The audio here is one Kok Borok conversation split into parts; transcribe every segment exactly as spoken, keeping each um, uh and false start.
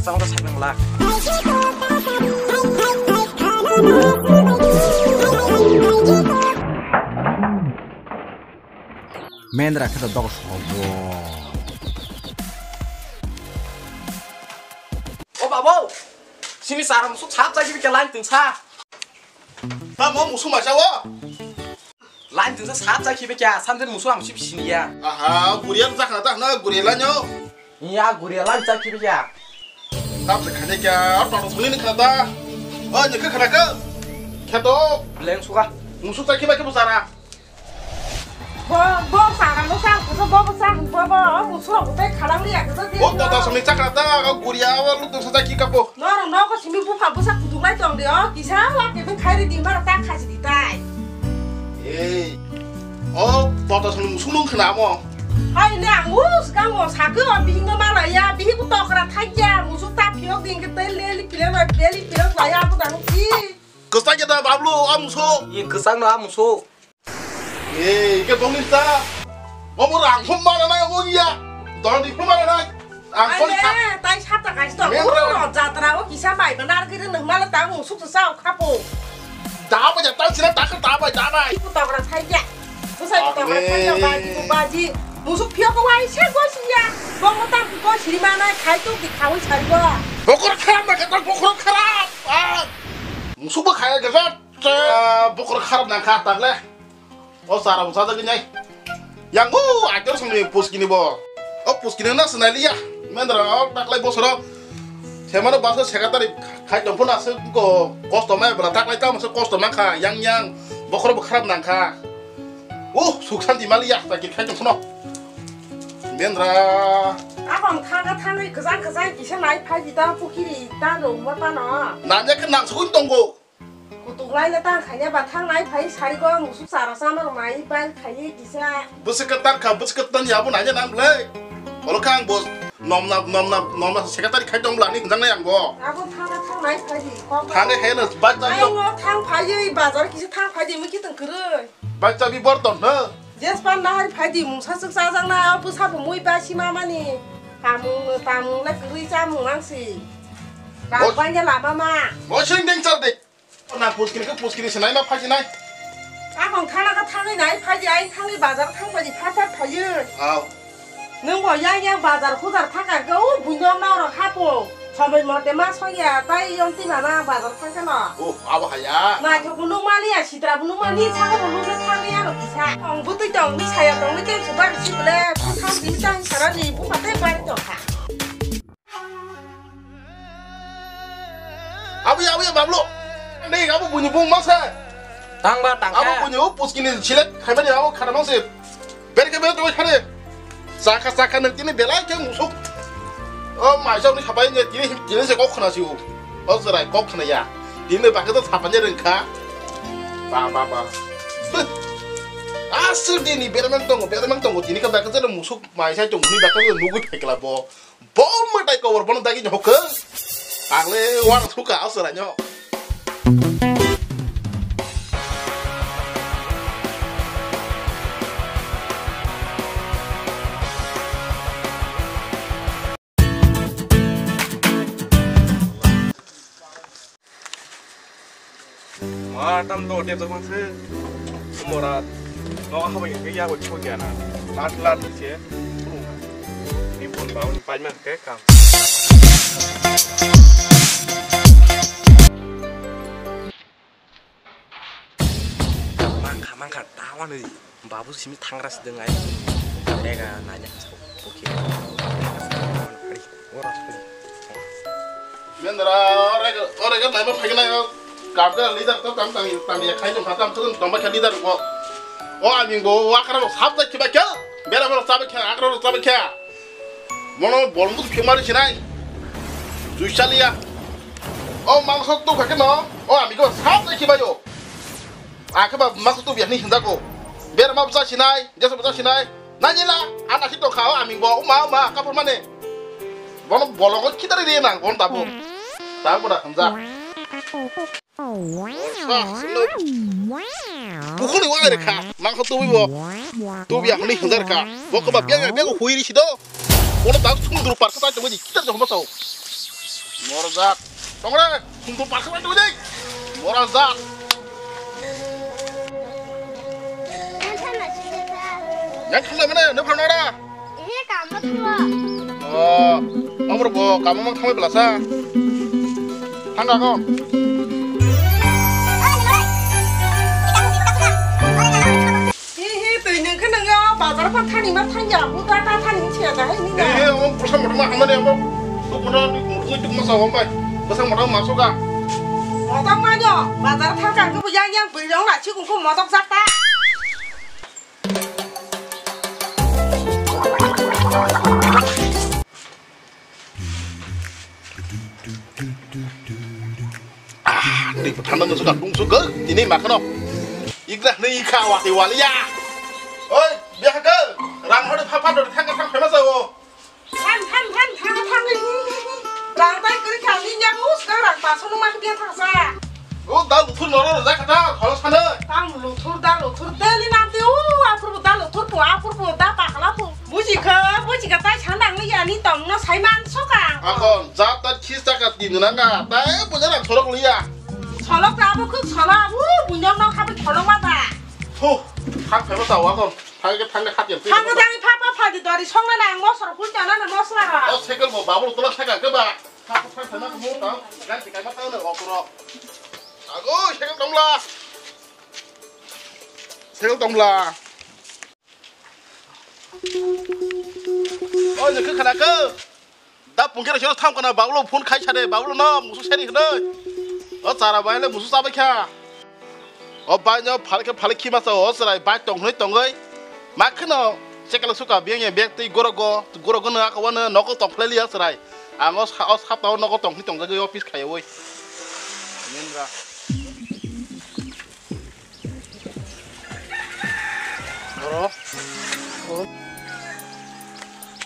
Tamo to saknang lak. Mendra khe to dok sobo. O babo, sini chara musuk sap chai gibi ke line twngsa. Tamo musuk masa o? Line twngsa sap chai khibe kya, samden musuk ang sip siniya. Aha, guriya jakha ta na guriya lanyo. Iya, guriya line chai khibe kya. Tap le khane kya, tong suli ni khana ta. O, ni khe khana khe. Kheto. Leng suka. Musuk chai khiba khe bu chara. Bo, bo chara no sa, bo, bo sa, bo, bo, musuk rok tai khalang liya khe. O, tata sami chakra ta, o guriya, o luk sa chai khi kapo. Norok nogo simi bupha bwsa kutuklai tong de o, kisa wa kebeng khairi di mara ta khachi di tai. Ei, o boto song sumung khna mo. Hai ne ang us gang mo sakhe o bihing no mala ya, bihing ko tokra thai ya, musu ta phiyok ding ke tel leli pile no, leli pile no ya, ko dang ki. Kwchak ya da bablu, o musu. Ye kwchak no, a musu. Ei, ke bongni ta. Omo rang phum mana nai omo ya. Dol di phum mana nai. Ang koi kha. Ai, tai sata kai sto. Uro jatra o kisa bai banar kiri nang mala ta musuk sa sao khapo. Da ba ja ta sina ta ka da ba da nai. Ipu tokra thai ya. Busai ipu tokra thai ya, baji, baji. Musuk phio ko wai se go si ya. Bong mo ta ko siri mana khai tu di khawi sari go. Bokor kharap na kata bokor kharap. Ah. Musuk ba khaya gagat. Bokor kharap na kha tagle. O sara bo sajagwi nai. Yang o aitor songni puskini bo. O puskini na sinai liya. Mendra o taklai bosoro. Semano baso secretary khai tong phuna se ko kosto mai bra taklai tamo se kosto man kha yang yang. Bokhoro bo kharap nang kha. O suk santi maliya ta ki khai tong phuna. Mendra. Abang thanga thangwi kwchang kwchang kisa nai phai di ta pukiri ta rong ma pano. Nanya khe nang sukun tongo. Kutuk lai le tang khaina ba thang nai phai sari go musuk sara sama rok nai pai khai kisa. Bwswk kwtal kha, bwswk kwtal ya bo nai nang ble. Olo kha ang bo nom na, nom na, nom na secretary khai tong bla ni hwnjak nai ang bo. Abo thang na thang nai phai di. Thang nai khai no bai ta yo. Ngo thang phai yi bazar kisa thang phai di mui ki tong kwrwi. Bai ta bi bor ton no. Jes pan na hari phai di mungsa suk sa jang na abo sa bo mui ba si ma mani. Tamung tamung le kwrwi chamung nang si. Bang bai ya lama ma. Bo sing ding chal de. Na puskini khe puskini se naima phaji nai. Akong thana kha thangwi nai phaji ai thangwi bazar thang phaji phat phat phaji. Aw. Nwng bo yang yang bazar khujar thang kha khe o buino norok hapo. Somoi mote ma soya tai yong ti mama bazar thang khe no. O abo haya. Naithok bo nukmani ya sitra bo nukmani saka bo nukle thangwi ano kisa. Ong bwtwi tong ni saya tong ni khe se bar si bole thang si tang sara ni bu phatai bar tong kha. Abu ya, abu ya, bablo. Ni abu bunyi bung masa. Tang ba, tang kha. Abu bunyi o puskini silet khaimani abu khana mangse. Berke ber to khare. Sakha sakha nang tini belai khe musuk. O maisa ni sabai ni tini tini se kok khana siu. O jerai kok khana ya. Tini bakhe to sapanya rengkha. Ba ba ba. Asir dini bermang tongo, bermang tongo tini khe bakhe to musuk maisa tong ni bakhe to nugui phaikla bo. Bo mwtai kobor bono dagi hokhe. Ang le wana thuka aswra nyo. Ma tam do de to mangse. Mora no ha bai ke ya ko chho ya na. Lat lat se. Ni pon ba ni pai man ke kam. Mangkha mangkha ta wani. Babu simi thangra sideng ai. Ega nanya. Okay. Ora. Mendra, ore, ore, naima phagina yo. Kapka leader to tam tam tam ya khai jong khatam khun tamba kha leader ko. O ami go wa kara sab da kiba kya. Bera bera sab kya, akra sab kya. Mono bolmu phimari sinai. Juisalia. O mangso tu khake no. O ami go sab da kiba yo. Akhe ba mangso tu biya ni hinda ko. Bera ma bsa sinai, jesa bsa sinai. Nanyila, ana si tongkha o aming bo, uma, uma, kapur mane. Bono bolongo khitari ri nang, bon tabu. Tabu da hamja. Bukhuni wa re kha, mangkho tubi bo. Tubi ahli hamja re kha. Bo ko ba biang biang hui ri si do. Bono tak sung duru par kata tubi khitar jong ma sao. Morajak. Tongre, sungtu parsa bai tongdi. Morajak. Yang thumlai mane, ne phano da. Ini kamu tuh. Oh, amro bo kamu mang thamai belasa. Thangga kon. Hi hi, twi nwng khe nwngo bazar pha thani ma thangya, buta ta thani se da hai ni. He he, o pulsa motor ma hamani abo. Tu motor ni motor ni tu ma sa wambai. Pulsa motor ma soka. Motor ma yo, bazar thang kang khe yang yang bui rong na chi kung kung motor jak ta. Ah, ni thanda no suka tung suka, tini ma khano. Igna ni kha wati wali ya. Oi, biya ka, rang hodi pha pha dori thang thang phema sao. Than than than than than. Rang tai kri kha ni nya us ka rang pa so no ma biya thang sa. O da luthur noro rojak kha ta, kholo sane. Tang luthur da luthur daily nam te, o apur da luthur po, apur po da pakla po. Buji kha, buji kha, tai sa nang li ya ni tong no sai man so ka. Akon, jat ta khis ta ka tin na nga, tai buja nang sorok li ya. Solok ta bu khuk solok, u bunyong no kha bu solok ma ta. Thu, thang phema sao akon, thang ke thang ke khat ya. Thang ke thang pha pha pha di dori song na nang mosor kul ta na na mosla. O cycle bo babul tola thang ke ba. Thang thang phema ko mo ta, gan ti kai ma ta na o kuro. Ago, cycle tongla. Cycle tongla. O je khe khana khe. Da pungkhe rok thang kana bablo phone khai sade bablo no musu seri hwnwi. O chara bai le musu chabai kha. O bai no phalkhe phalkhi ma cha o chwrai bai tong hwnwi tongwi. Ma kheno chekla suka biyang ya bag twi gorogo gorogo no aka wano nogo tong phlai liya chwrai. Ang o sa o sapa o nogo tong hwnwi tongjagwi office khaiwi. Mendra. Oro, oro,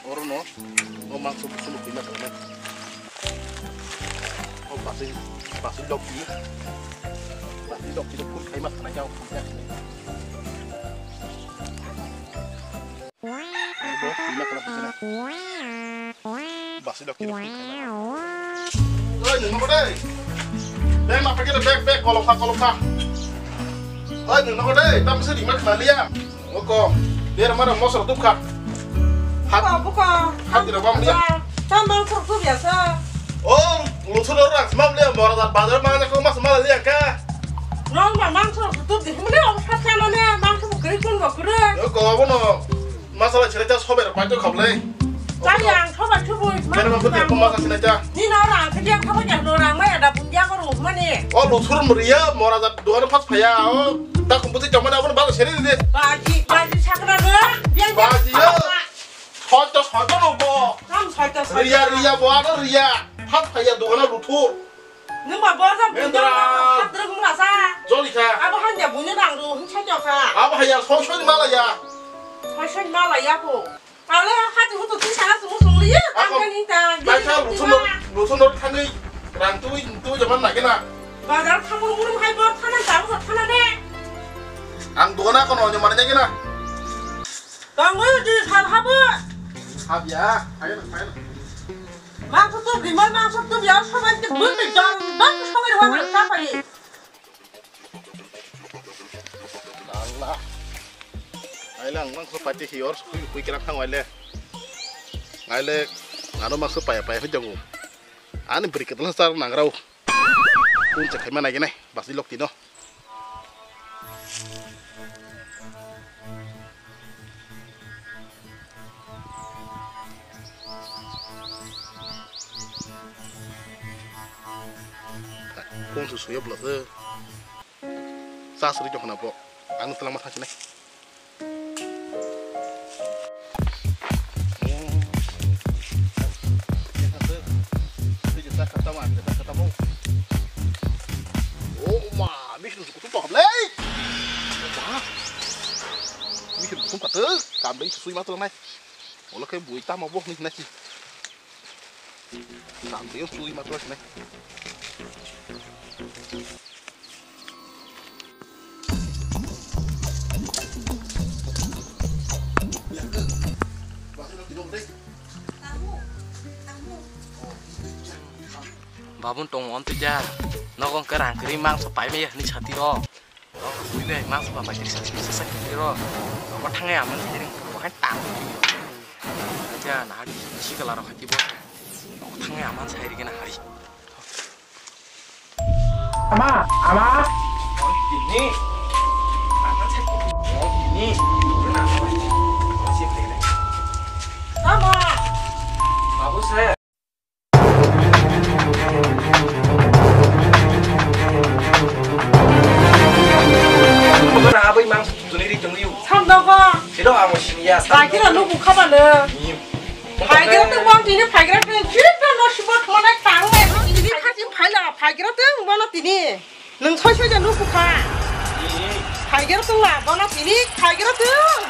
oro no, o mangso busu no kima sana. O basi, basi dokti, basi dokti no pun kai mas kana jao pun kai. Basi dokti no. Oi, nwng nogo dei. Bag ma packet bag, bag, kolom kha, kolom kha. Oi, nwng nogo dei, tam se ringma khna liya. Oko, der mara mosra tup kha. Hat, buko, buko. Hat dira bam liya. Tam bang sok tup ya sa. Oh, luthur ora mam liya, mora da bazar ma ko mas mal liya ka. Nong ba mang sok tup di, mene om sa sa mane, mang sok kri kun ba kre. Oko, bono. Masala chilai ta sobai rok paito khablai. Chari ang sobai thubui. Kene ma kutu ko masa chilai ta. Ni na ora ang khe dia khabai ja no rang mai ada bun dia ko ro mani. O luthur mriya mora da duan phas phaya o. Ta kumbuti jamana abon bal seri de. Baji, baji sakra de. Dia dia. Baji yo. Soito soito no bo. Kam soito soito. Riya riya bo ano riya. Phas phaya duan luthur. Nwng ba bo jang Mendra. Hadrwng masa. Jolika. Abo hanja buino nang ro hwn sai jokha. Abo haya soi soi mala ya. Soi soi mala ya po. Ale hati hutu twi sana sumu sung liya. Ako. Tangka ni ta. Baisa lusun no, lusun no thangwi rang twi twi jaman na kena. Bazar thamur murum hai bo thana ta bo thana de. Ang dogana kono nyo mane kena. Tangwi di sal habo. Habya, ayo na, ayo na. Mangso tubri, mal mangso tubri, ang sabai te bwtwi dol dol sabai rwna ang sabai. Allah. Aile ang mangso pati hiyor, kui, kui kira thang waile. Aile, ano mangso paya, paya hoi jago. Ani beri ketla sar nangrau. Kun se khaima nai gene, basi lok tino. Phone su suyo bwlasa. Sa suri jokna bo. Ang twlangma thangsinai. Oh ma, bikin kutung kok lei. Wah, bikin kutung kok tuh, kam lei sui mata nai. Ola kayak bui tama boh nih nasi. Kam lei sui mata nai. Babun tong on tija. Nogo hwnkhe rang kwrwi mangso paimaya hwnwi sati ro. Ro kwrwi bai mangso ba bai tisa tisa sati ro. Nogo thangai amani hiring ko hai tang. Ja na hari sikala ro hati bo. Nogo thangai aman sai rigi na hari. Ama, ama. Tini. Aman sai ko. Tini. Ama. Babu saya. Aboi mang tuni ri tungui. Samdogo. Siro amo siniya. Bagiro nuku khabano. Bagiro tungwang tini bagiro tungwang. Jita no sibo thonai tang. Tini khati phaila bagiro tungwang tini. Nung soi soi ja nuku kha. Bagiro tungla bono tini bagiro tung.